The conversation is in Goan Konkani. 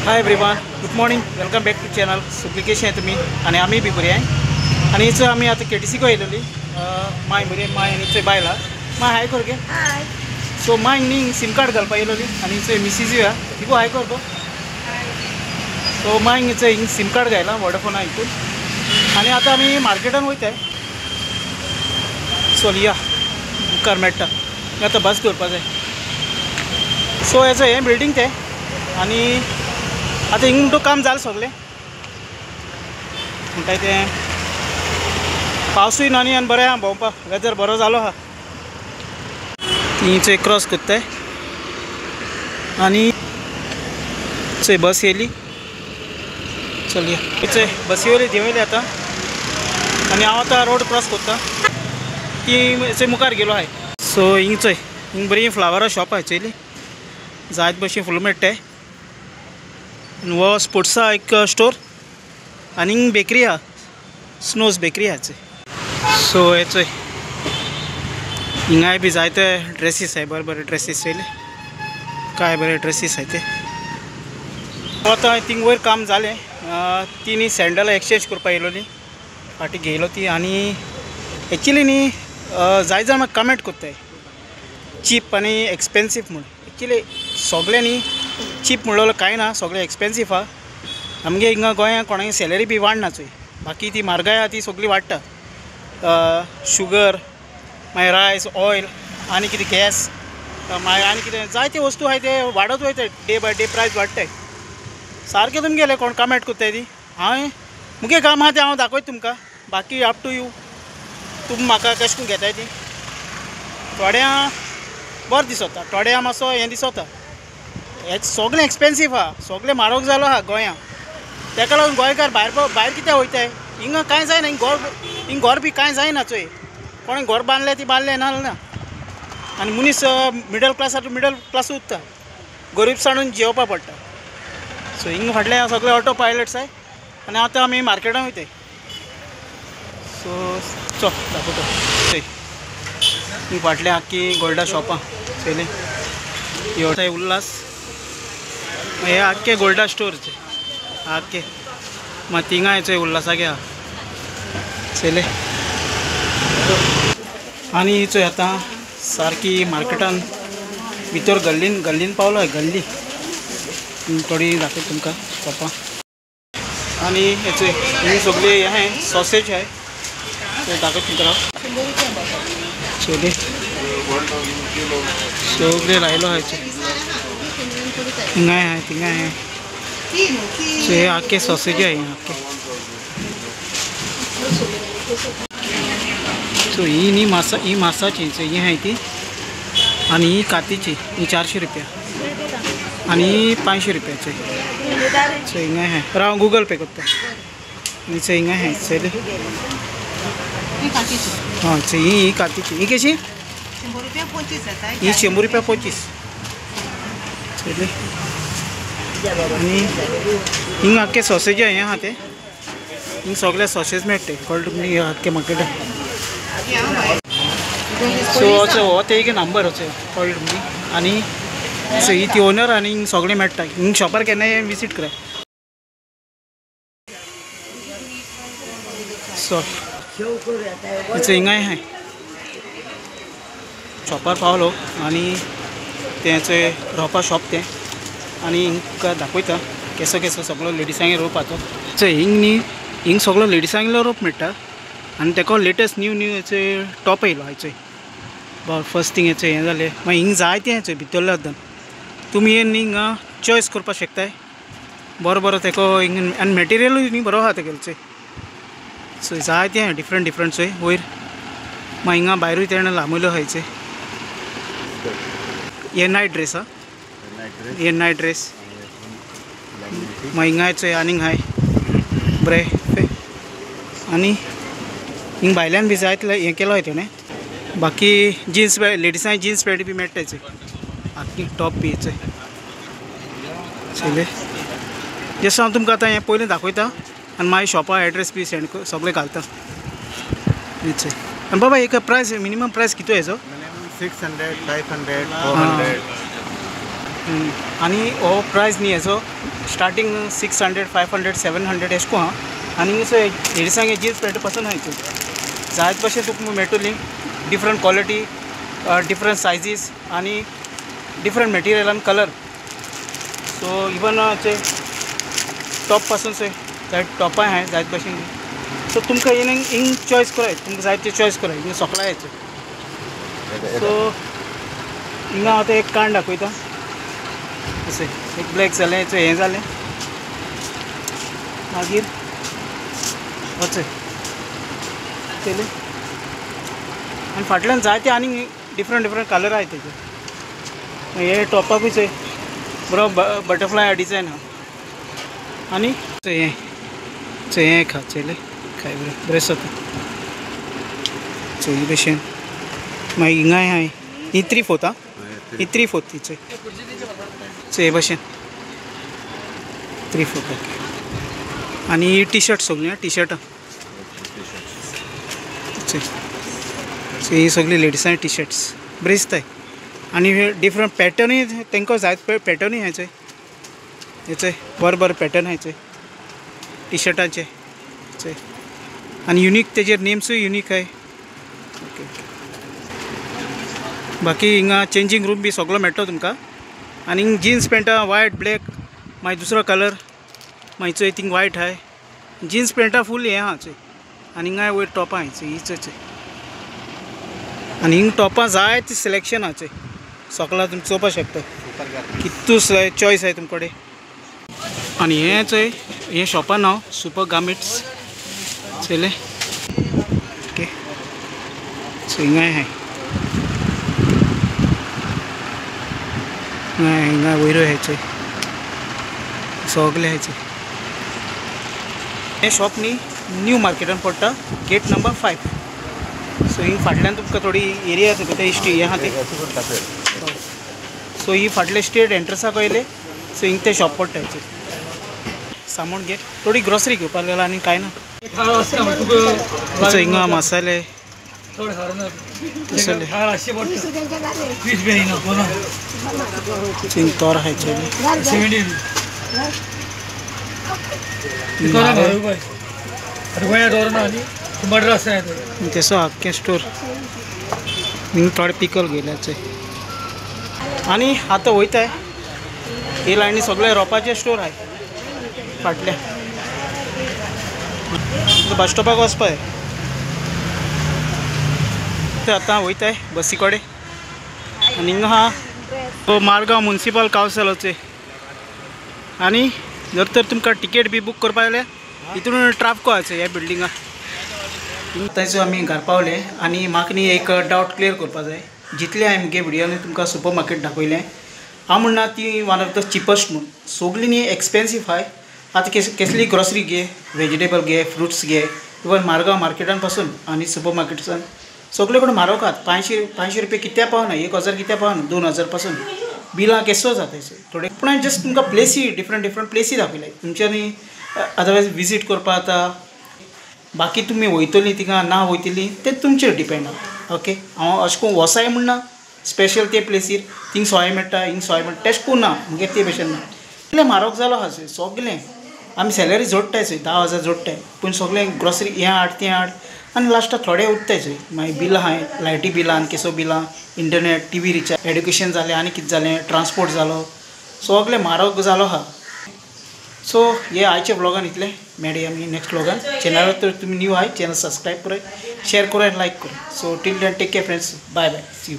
Hi everyone, good morning, welcome back to channel. सगळीं कशी आहात तुमी आनी आमी बी बरी आहाय. आनी चोय आमी आतां केटीसीको येयलोली. माय बरी माय आनी चोय बायला माय हाय कर गे. सो my न्ही सिम कार्ड घालपा येयलोली आनी चोय मिसीजूय आहा, तिको हाय कर गो. सो my चोय हिंग सिम कार्ड घायला वोडाफोना हितून. आनी आतां आमी मार्केटान वयताय. चलया मुखार मेळटा, आतां बस दवरपा जाय. सो हेचो हें बिल्डींग तें आनी आतां हिंग म्हणटा काम जालें सगळें म्हणटाय तें. पावसूय ना न्ही आनी बरें आहा भोंवपाक, वेदर बरो जालो आहा. ती चोय क्रॉस करताय आनी चोय बस येयली. चलया चोय बसी वयली देंवयली आतां आनी हांव आतां रोड क्रॉस करता. ती चोय मुखार गेलो आहाय. सो हिंग चोय हिंग बरी फ्लावरां शॉप आहाय चोयली, जायत भशेन फुलां मेळटाय. हो स्पोर्ट्सा एक स्टोर आनी बेकरी आहा, स्नोज बेकरी आहा. सो हे चोय हिंगाय बी जायते ड्रेसीस आहाय, बरे बरे ड्रेसीस चोयले, काय बरे ड्रेसीस आहाय ते. आतां थिंग वयर काम जालें. ती न्ही सँडलां एक्सचेंज करपा येयलोली, फाटीं घेयलो ती. आनी एक्चुली न्ही जाय जाण म्हाका कमेंट करताय चीप आनी एक्सपेन्सीव म्हूण. एक्चुली सगळें न्ही चीप म्हणलेलो कांय ना, सगळें एक्सपेन्सीव आहा. आमगे हिंगा गोंयांत कोणाची सॅलरी बी वाडना चोय, बाकी ती म्हारगाय आहा ती सगळी वाडटा. शुगर मागीर रायस, ऑयल आनी कितें गॅस मागीर आनी कितें जायते वस्तू आहाय ते वाडत वयताय, डे बाय डे प्रायस वाडटाय. सारकें तुमगेलें कोण कमेंट करताय ती. हांवें मुगे काम आहा तें हांव दाखयता तुमकां, बाकी अप टू you, तुमी म्हाका कशें करून घेताय ती. थोड्यां बरें दिसता, थोड्यां मातसो हें दिसता. हें सगळें एक्सपेन्सीव आहा, सगळें म्हारग जालो आहा गोंयांत. तेका लागून गोंयकार भायर भायर कित्याक वयताय, हिंगा कांय जायना. हिंग घर हिंग घर बी कांय जायना चोय, कोणें घर बांदलें ती बांदलें ना ना. आनी मनीस मिडल क्लास आहा, मिडल क्लास उरता, गरीब साणून जियोवपा पडटा. सो हिंग फाटले सगळे ऑटो पायलट्स आहाय आनी आतां आमी मार्केटान वयताय. सो चल दाखयता चोय हिंग फाटले आख्खी गोल्डा शॉपां चोयली. ही उल्हास हे आख्खे गोल्डा स्टोरचे आख्खे. मागीर थिंगाय चोय उल्हासागे आहा चोयले. आनी चोय आतां सारकी मार्केटान भितर गल्लीन गल्लीन पावलो आहे, गल्ली थोडी दाखयता तुमकां शॉपां. आनी हे चोय ही सगळी हें आहाय सॉसेज आहाय, ते दाखयता तुमकां. चोयले सगळे लायलो आहाय चोय, थिंगाय आहाय थिंगाय आहाय. सो हे आख्खे सॉसेज आहाय आख्खे. सो ही न्ही मासा, ही मासाची चोय ही आहाय ती. आनी ही कातीची, ही 400 रुपया आनी ही 500 रुपया. चोय चोय हिंगाय आहाय, राव गुगल पे करता. आनी चोय हिंगाय आहाय चोयले. हय चोय ही कातीची, ही कशी? ही 100 रुपया 25. चोयले. आनी हिंग आख्खे सॉसेज हें आहा तें, हिंग सगळे सॉसेज मेळटा कळ्ळें तुमी आख्खे मार्केटान. सो असो हो ते एक नंबर असो कळ्ळें तुमी. आनी सो ही ती ओनर आनी हिंग सगळें मेळटा. हिंग शॉपार केन्नाय विजीट कराय. सो चोय हिंगाय आहाय शॉपार पावलो आनी तें चोय रोवपा शॉप तें. आनी हिंगा दाखयता केसो केसो सगळो लेडिसांगे रोप आहा तो. चोय हिंग न्ही हिंग सगळो लेडिसांगेलो रोप मेळटा. आनी तेका लेटस्ट न्यू न्यू चोय टॉप येयलो आहाय चोय. फर्स्ट थिंग चोय हें जालें. मागीर हिंग जायतें चोय भितरलें अर्दन तुमी येवन न्ही हिंगा चॉयस करपाक शकताय. बरो बरो तेका हिंग आनी मटेरियलूय न्ही बरो आहा तेगेलो चोय. सो जायतें डिफरंट डिफरंट चोय वयर. मागीर हिंगा भायरूय तेणें लांबयलो आहाय चोय. हे नायट ड्रेस आहा, हे नायट ड्रेस. मागीर हिंगाय चोय आनीक आहाय बरें. आनी हिंग भायल्यान बी जायतलें हें केलो आहाय तेणें. बाकी जिन्स पॅन्ट लेडिसांक जिन्स पॅन्ट बी मेळटा चोय, आख्खी टॉप बी चोय चोयले. जशें हांव तुमकां आतां हें पयलीं दाखयता आनी मागीर शॉपा एड्रेस बी सेंड सगळें घालता. चोय आनी बाबा एक प्रायस मिनिमम प्रायस कितू हेजो? 600, 500, 400. आनी हो प्रायस न्ही हेजो स्टार्टिंग 600 500 700 अशें करून आहा. आनी लेडिसांक जीन्स पॅन्ट पसून आहा हितून जायत भशेन तुका मेळटली, डिफरंट क्वॉलिटी, डिफरंट सायजीस आनी डिफरंट मटेरियल आनी कलर. सो इवन टॉप पासून जायत टॉपाय आहाय जायत भशेन. सो तुमकां हिंग हिंग चॉयस कराय, तुमकां जाय ते चॉयस कराय, हिंगा सोकला येचो. सो हिंगा आतां एक कांड दाखयता, अशें एक ब्लॅक जालें, हें जालें, मागीर वचय चले. आनी फाटल्यान जायते आनी डिफरंट डिफरंट कलर आहाय तेजे. हे टॉपाकूय चोय बरो बटरफ्लाय डिजायन आहा. आनी हें चोय हें खा चोयलें काय बरें बरें जाता चोय भशेन. मागीर हिंगाय आहाय ही 3/4 आं, ही 3/4 ही चोय चोय हे भशेन 3/4. ओके. आनी ही टी शर्ट सगळीं टी शर्टां चोय ही सगळी लेडिसां टी शर्ट्स बरी दिसताय. आनी डिफरंट पॅटर्नूय तांकां जायत पॅटर्नूय आहाय चोय, हे चोय बरें बरें पॅटर्न आहाय चोय टी शर्टाचे चोय. आनी युनीक तेजेर नेम्सूय युनीक आहाय. ओके. बाकी हिंगा चेंजींग रूम बी सगळो मेळटलो तुमकां. आनी हिंग जीन्स पॅन्टां वायट ब्लॅक, मागीर दुसरो कलर, मागीर चोय थिंग वायट आहाय. जीन्स पॅन्टां फूल हें आहा चोय. आनी हिंगाय वयर टॉपां आहाय चोय, ही चोय चोय. आनी हिंग टॉपां जाय ती सिलेक्शन आहा चोय, सगळां तुमी चोवपाक शकता, कितू चॉयस आहाय तुमचे कडेन. आनी हें चोय हें शॉपा नांव सुपर गार्मेंट्स चोयलें. ओके. सो हिंगाय आहाय, हिंगा वयरूय आहाय चोय, सगळें आहाय चोय. हें शॉप न्ही न्यू मार्केटान पडटा, गेट नंबर 5. सो हिंग फाटल्यान तुमकां थोडी एरिया तुमकां हिस्ट्री हें आहा ती. सो ही फाटले स्टेट एंट्रन्साक येयले, सो हिंग तें शॉप पडटा. सामान घे थोडी ग्रोसरी घेवपाक गेला आनी कांय ना. हिंगा मसाले तोर आहाय तेसो आख्खें स्टोर. हिंग थोडे पिकल घेयल्याचे. आनी आतां वयताय हे लायनी सगळे रोपाचे स्टोर आहाय फाटल्या बस स्टॉपाक वचपाक. आतां वयताय बसी कडेन. आनी हिंगा आहा मारगांव म्युनिसिपल कावन्सिलाचे. आनी जर तर तुमकां टिकेट बी बूक करपाक जाल्यार हितून ट्राफिको आसा ह्या बिल्डिंगा. आतांचो आमी घर पावले आनी म्हाका न्ही एक डावट क्लियर करपाक जाय. जितले हांवें म्हगे विडियोनी तुमकां सुपर मार्केट दाखयलें, हांव म्हणना ती वन ऑफ the चिपस्ट म्हूण, सगळीं न्ही एक्सपेन्सीव आहाय. आतां केसली ग्रोसरी घे, वेजिटेबल घे, फ्रुट्स घे, इवन मारगांव मार्केटान पासून आनी सुपर मार्केटान सगळे कडेन म्हारग आहात. 500 रुपये कित्याक पावना, 1000 कित्याक पावना, 2000 पासून बिलां केसो जाता थोडे. पूण हांवें जस्ट तुमकां प्लेसी डिफरंट डिफरंट प्लेसी दाखयले, तुमच्यांनी अदरवायज विजीट करपाक जाता. बाकी तुमी वयतलीं थिंगा ना वयतलीं तें तुमचेर डिपेंड आहा. ओके. हांव अशें करून वसाय म्हण ना स्पेशल ते प्लेसीर थिंग सोय मेळटा, हिंग सोय मेळटा, तेश करून ना मुगे ते भशेन ना. इतलें म्हारग जालो आहा सगळें. आमी सॅलरी जोडटाय चोय, 10,000 जोडटाय, पूण सगळें ग्रोसरी हें हाड तें हाड आनी लास्टाक थोडे उरताय चोय. मागीर बिलां आहाय, लायटी बिलां आनी केसो बिलां, इंटरनेट, टीव्ही रिचार्ज, एड्युकेशन जालें आनी कितें जालें, ट्रांसपोर्ट जालो, सगळें म्हारग जालो आहा. सो हे आयच्या ब्लॉगान इतलें. मेळया आमी नेक्स्ट ब्लॉगान. चॅनलार तर तुमी न्यू आहाय, चॅनल सबस्क्रायब कराय, शेयर कराय, लायक कराय. So till then take care friends, bye bye, see you.